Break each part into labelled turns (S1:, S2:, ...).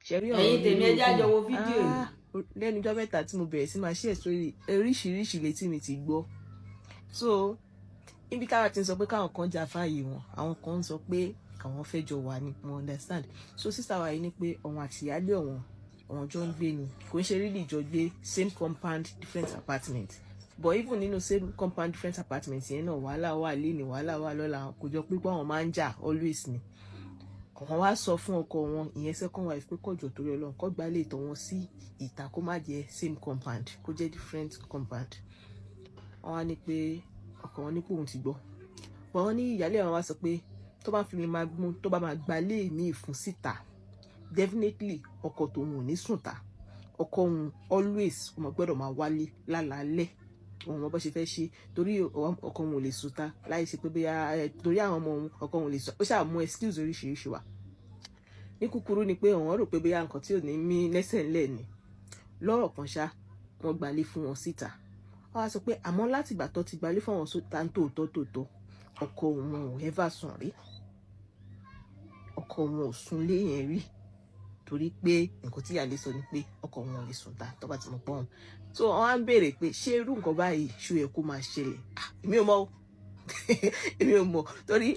S1: Ṣe rí ọ̀rọ̀
S2: Ẹ̀yin tèmi, ẹ jẹ́ á jọ wo
S1: olórogún?
S2: fídíò yìí.
S1: Ah, lẹ́nu ọjọ́ mẹ́ta tí mo bẹ̀rẹ̀ sí máa share sórí oríṣiríṣi létí mi ti gbọ́. So níbi táwa ti ń sọ pé káwọn kan jà fáàyè wọn, àwọn kan ń sọ pé káwọn fẹ́ jọ wà ní, mo understand. So sister wa yìí ní pé òun àti ìyáálé òun, òun jọ ń gbé ni. Kò ń ṣe really jọ gbé, same compound, different apartment, but even nínú same compound, different apartment yẹn náà, wàhálà wà léni, wàhálà wà lọ́la. Kò jọ pé àwọn máa ń jà always ni. Àwọn wá sọ fún ọkọ wọn, ìyẹn second wife, pé kọjọ torí Ọlọ́run, kó gbá lè tọ̀ wọn sí ìta, kó má jẹ́ same compound, kó jẹ́ different compound. Wọ́n wá ní pé ọkọ wọn ní pé òun ti gbọ́, but wọ́n ní ìyáálé àwọn wá sọ pé tó bá fi lè máa mú, tó bá máa gba lé ní ìfún síta, definitely ọkọ tòun ò ní sùn ta. Ọkọ òun always ọmọ gbọ́dọ̀ máa wálé lálaalẹ́. Òun mọ bó ṣe fẹ́ ṣe, torí ọkọ òun ò lè sùn ta láì ṣe pé bóyá torí àwọn ọmọ òun, ọkọ òun ò lè sùn. Ó ṣáà mú excuse oríṣiríṣi wá. Ní kúkúrú ni pé òun rò pé bóyá nǹkan tí ò ní mí lẹ́sẹ̀ ńlẹ̀ ni. Lọ́rọ̀ kan ṣá, wọ́n gbalé fún wọn síta. Wọ́n wá sọ pé àmọ́ láti ìgbà tó ti gbalé fún wọn síta, ń tòótọ́ tòótọ́, ọkọ òun ò ever sùn rí. Ọkọ òun ò sùn lé yẹn rí, torí pé nǹkan tí ìyáálé sọ ni pé ọkọ òun ò lè sùn ta tó bá ti mọ̀ pọ́n. So wọ́n á ń béèrè pé ṣé irú nǹkan báyìí ṣó yẹ kó máa ṣẹlẹ̀? Ah, èmi ò mọ̀ o, èmi ò mọ̀, torí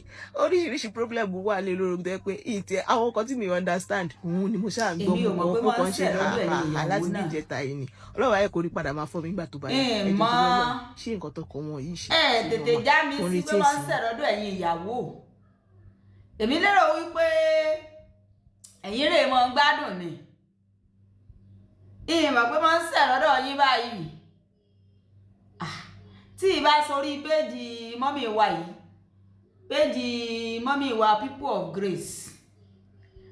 S1: oríṣiríṣi problem wà lé lórí tó yẹ pé ìtẹ àwọn nǹkan tí mi understand òun ni mo ṣáà ń gbọ́.
S2: Èmi ò mọ̀ pé
S1: mo
S2: wọ́n
S1: kàn
S2: ń
S1: ń ṣe
S2: ṣẹ̀ lọ́dọ̀ ẹ̀yin ìyàwó
S1: láti bí
S2: náà.
S1: ìjẹta yìí ni Ọlọ́run ayé kò rí padà máa fọ́ mi nígbà tó bá yẹ.
S2: Ẹ
S1: Ẹ jọ̀ọ́,
S2: mọ̀.
S1: torí Ọlọ́run, ṣé nǹkan tọkọ wọn yìí ṣe
S2: Ẹ
S1: ṣe
S2: tètè
S1: normal?
S2: já mi
S1: Mo
S2: sí
S1: retí
S2: pé wọ́n ń
S1: èsì.
S2: ṣẹ̀ lọ́dọ̀ ẹ̀yin ìyàwó. Èmi lérò wípé ẹ̀yin rè mọ́ gbádùn ni. Ìmọ̀ pé wọ́n ń ṣẹ̀ lọ́dọ̀ yín báyìí. Ah, tí ì bá sórí page mummy wa yìí, page mummy wa People of Grace,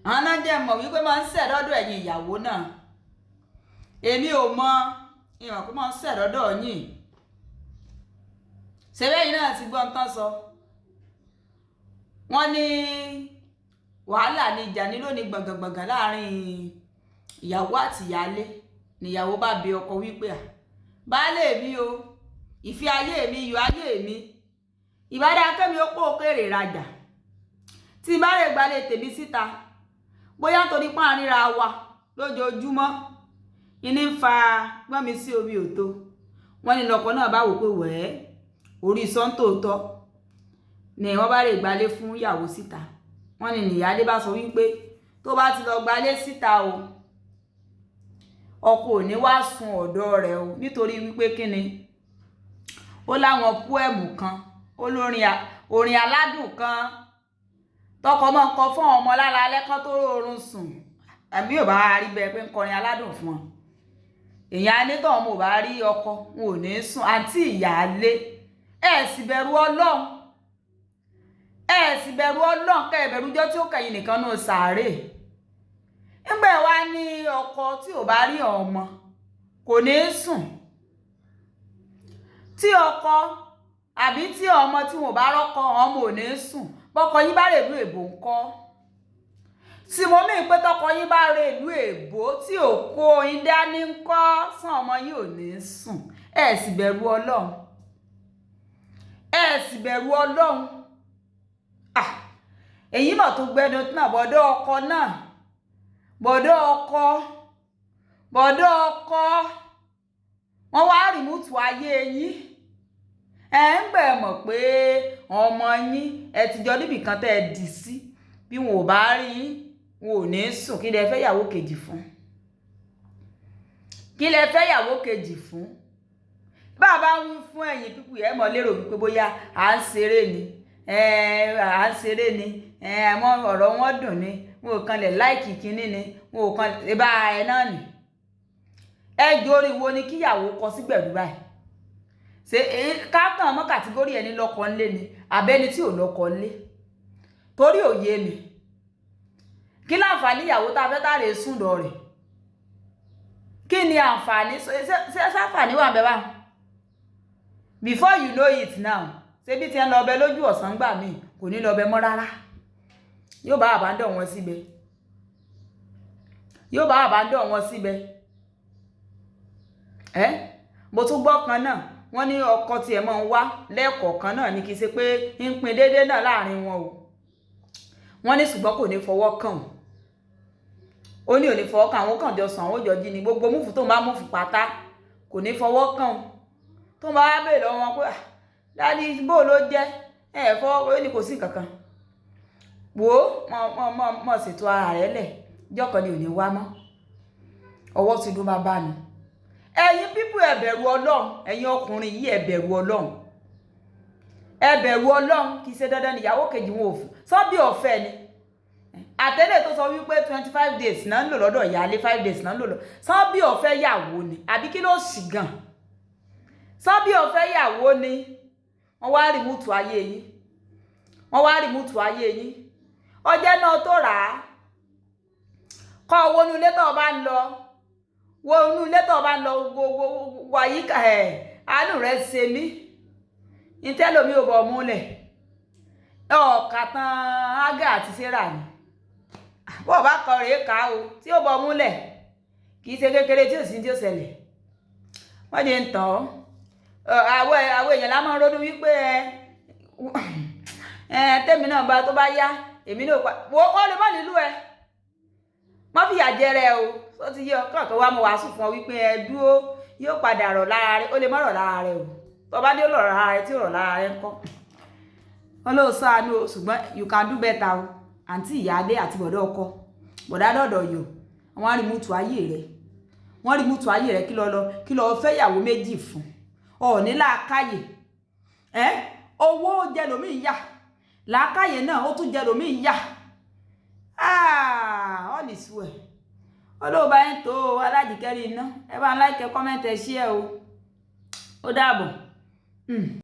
S2: àwọn náà jẹ́ mọ̀ wípé máa ń ṣẹ̀ lọ́dọ̀ ẹ̀yin ìyàwó náà. Èmi ò mọ̀, ìmọ̀ pé máa ń ṣẹ̀ lọ́dọ̀ yín. Ṣebí náà ti gbọ́n tán sọ. Wọ́n ní wàhálà ní ìjà ní lónìí gbọ̀ngàngbọ̀ngàn láàrin ìyàwó àti ìyáálé. Níyàwó bá bi ọkọ wípé, à baálé mi o, ìfẹ́ ayé mi, iyọ̀ ayé mi, ìbádá kẹ́mi ó pò kéré rajà tí bá lè gbalẹ̀ tèmi síta, bóyá torí pọ́n ríra wa lójoojúmọ́ ìní ń fa gbọ́n mi sí omi òtó. Wọ́n ní lọ́kọ náà bá wò pé wẹ́ẹ́ orí sọ́ńtòótọ́ ni. Wọ́n bá lè gbalé fún ìyàwó síta. Wọ́n ní nìyálé bá sọ wípé tó bá ti lọ gbalé síta o, ọkọ ò ní wá sun ọ̀dọ̀ rẹ̀ o, nítorí wípé kíni, ó láwọn poem kan, ó lórin orin aládùn kan tọkọ máa ń kọ fún ọmọ lára alẹ́ kan tó rọrùn sùn. Àbí ò bá rí bẹ́ẹ̀ pé ń kọrin aládùn fún wọn, èèyàn á ní tọ́ ọmọ ò bá rí ọkọ, wọn ò ní sùn. Àǹtí ìyáálé, ẹ sì bẹ̀rù Ọlọ́run, ẹ sì bẹ̀rù Ọlọ́run, kẹ́ ẹ bẹ̀rù ọjọ́ tí ó kẹ́yìn nìkan náà sàárè. Ńgbẹ́ wá ní ọkọ tí ò bá rí ọmọ kò ní sùn, tí ọkọ àbí tí ọmọ tí wọn ò bá rọ́kọ, ọmọ ò ní sùn. Bọ́kọ yín bá rè ìlú èbó ńkọ́? Tí mo mí pé tọkọ yín bá rè ìlú èbó tí ò kó yín dání ńkọ́, sàn ọmọ yín ò ní sùn? Ẹ sì bẹ̀rù Ọlọ́run, ẹ sì bẹ̀rù Ọlọ́run. Ah, èyí mà tó gbẹnu náà. Bọ̀dọ̀ ọkọ náà, bọ̀dọ̀ ọkọ, bọ̀dọ̀ ọkọ, wọ́n wá remote ayé yín. Ẹ ń gbẹ̀ mọ̀ pé ọmọ yín, ẹ ti jọ níbì kan tẹ́ ẹ dì sí, bí wọn ò bá rí yín, wọn ò ní sùn. Kí lẹ fẹ́ yàwó kejì fún? Kí lẹ fẹ́ yàwó kejì fún? Bá a bá ń fún ẹ̀yin pípù ẹ̀ mọ̀ lérò wípé bóyá à ń ṣeré ni, à ń ṣeré ni àwọn ọ̀rọ̀ wọn dùn ni, wọn ò kanlẹ̀ like kínní ni, wọn ò kan bá ẹ náà nì. Ẹ jórí wo ni kíyàwó kọ sí gbẹ̀dú báyìí? Ṣe kákan mọ́ category ẹni lọ́kọ ńlé ni àbẹ́ni tí ò lọ́kọ ńlé? Torí òye mi, kí láǹfààní ìyàwó tá a fẹ́ tá a lè sùn lọ rẹ̀? Kí ni àǹfààní? Ṣé sáǹfààní wà bẹ́ẹ̀ báwọn? Before you know it now, ṣé bí ti ń lọ ọbẹ̀ lójú ọ̀sán gbà míì, kò ní lọ ọbẹ̀ mọ́ rárá, yóò bá àbádọ́ wọn síbẹ̀, yóò bá àbádọ́ wọn síbẹ̀. Ẹ́ mo tún gbọ́ kan náà, wọ́n ní ọkọ tiẹ̀ máa ń wá lẹ́ẹ̀kọ̀ọ̀kan náà ní, kì í ṣe pé ń pín déédéé náà láàrin wọn o. Wọ́n ní ṣùgbọ́n kò ní fọwọ́ kàn wọ́n. Ó ní ò ní fọwọ́ kàn, àwọn kàn jọ sùn, àwọn ò jọ jí ni. Gbogbo move tó ń bá move pátá, kò ní fọwọ́ kàn. Tó ń bá wá béèrè lọ́wọ́ wọn pé, "Ah, daddy, bó ló jẹ́ ẹ fọwọ́?" Ó ní kò sí nǹkan kan. Wò ó, mọ mọ mọ mọ ṣètò ara rẹ lẹ̀. Ìjọ́ kan ni ò ní wá mọ́, ọwọ́ ti dún bàbá ni. Ẹ̀yin people, ẹ bẹ̀rù Ọlọ́run. Ẹ̀yin ọkùnrin yìí, ẹ bẹ̀rù Ọlọ́run, ẹ bẹ̀rù Ọlọ́run. Kì í ṣe dandan níyàwó kejì wọn ò fún sọ́bí ọ̀fẹ́ ni. Àtẹ́lẹ̀ tó sọ wípé 25 days náà ń lò lọ́dọ̀ ìyáálé, 5 days náà ń lò lọ sọ́bí ọ̀fẹ́ yàwó ni, àbí kí ló sì gan? Sọ́bí ọ̀fẹ́ yàwó ni. Wọ́n wá remote ayé yín, wọ́n wá remote ayé yín. Ọjẹ́ náà tó rà á kọ́ owó inú ilé tó o bá ń lọ, wo inú ilé tó o bá ń lọ, wo wo àyíká ẹ̀. Àánú rẹ̀ ṣe mí ìtẹ́lómi ò bọ̀ múlẹ̀ ọ̀kà tán. Ágà àti Sarah ni bó o bá kọ rèé ká o tí ó bọ̀ múlẹ̀, kì í ṣe kékeré tí ò sí tí ó ṣẹlẹ̀. Wọ́n jẹ́ ń tàn ọ́. Àwọn èèyàn la máa ń ronú wípé ẹ tẹ́mi náà bá tó bá yá, èmi náà pa wo ó lè má nílùú ẹ, má fìyà jẹrẹ o. Ó ti yé ọ kàn wá, mo wàásù fún ọ wípé ẹ dúró, yóò padà rọ̀ lára rẹ. Ó lè má rọ̀ lára rẹ o. Tó bá ní ó rọ̀ lára rẹ, tí ó rọ̀ lára rẹ ńkọ́? Wọn ló ṣàánú o, ṣùgbọ́n you can do better o. Àǹtí ìyáálé àti bọ̀dọ̀ ọkọ, bọ̀dá dọ̀dọ̀ yò, wọ́n á remote ayé rẹ, wọ́n remote ayé rẹ. Kí lọ lọ, kí lọ fẹ́ ìyàwó méjì fún ọ ní làákàyè ẹ? Owó jẹ lómi yà, làákàyè náà ó tún jẹ lómi yà. Ah, all is well. Olóòbá yín tó alájìkẹ́rì iná. Ẹ bá ń like, comment, ẹ share o. Ó dàbọ̀.